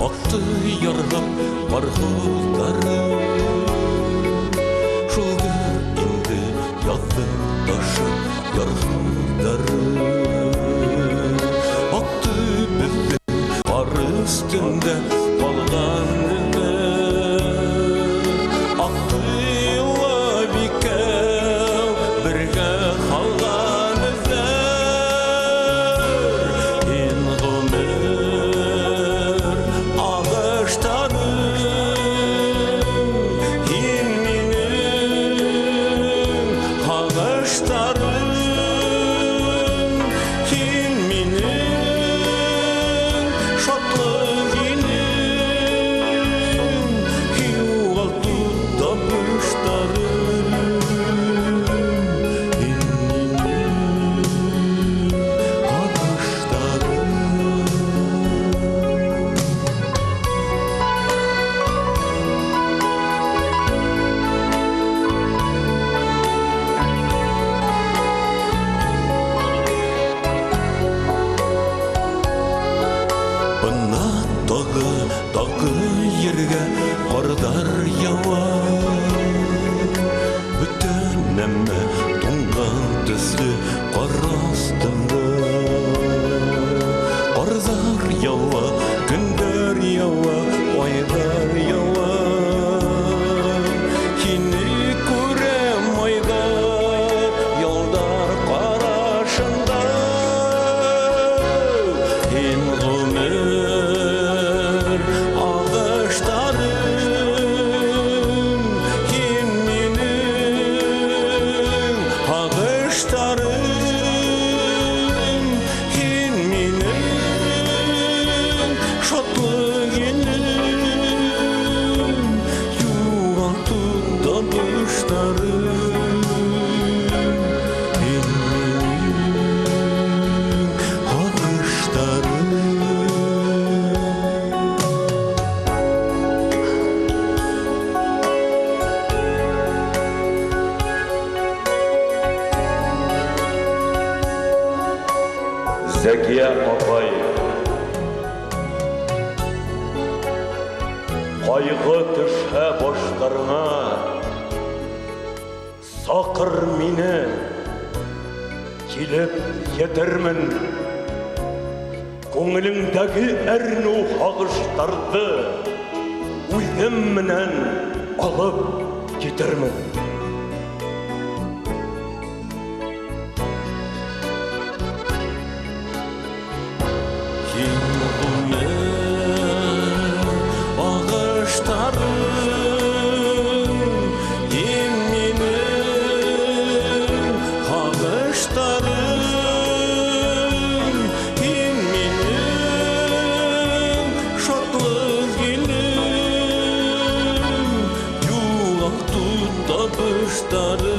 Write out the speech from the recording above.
Аҡты ярһып ҡарһыуҙары. Шулдыр инде яҙҙың ташып ярһыуҙары. Аҡты беҙҙең ҡар өҫтөндә ҡалған эҙҙәр. Аҡты илап икәү бергә ҡалған эҙҙәр. Һин ғүмер ағыштарың, һин минең һағыштарым, һин минең шатлыҡ инең, юғалтыу табыштарым, һин минең һағыштарым. Бына тағы, тағы ергә ҡарҙар яуа. Бөтә нәмә туңған төҫлө ҡар аҫтында. Ҡарҙар яуа, көндәр яуа, айҙар яуа. Һине күрәм айҙар, ялдар ҡарашында. Һин ғүмер ағыштарым, һин минең һағыштарым, һин минең шатлыҡ инең, юғалтыу табыштарым, һин минең һағыштарым. Зәкиә апай, ҡайғы төшһә баштарыңа, саҡыр мине, килеп етермен. Күңелеңдәге әрнеү һағыштарҙы үҙем менән алып китермен. Һин ғүмер ағыштарым, һин минең һағыштарым, һин минең шатлыҡ инең, юғалтыу табыштарым.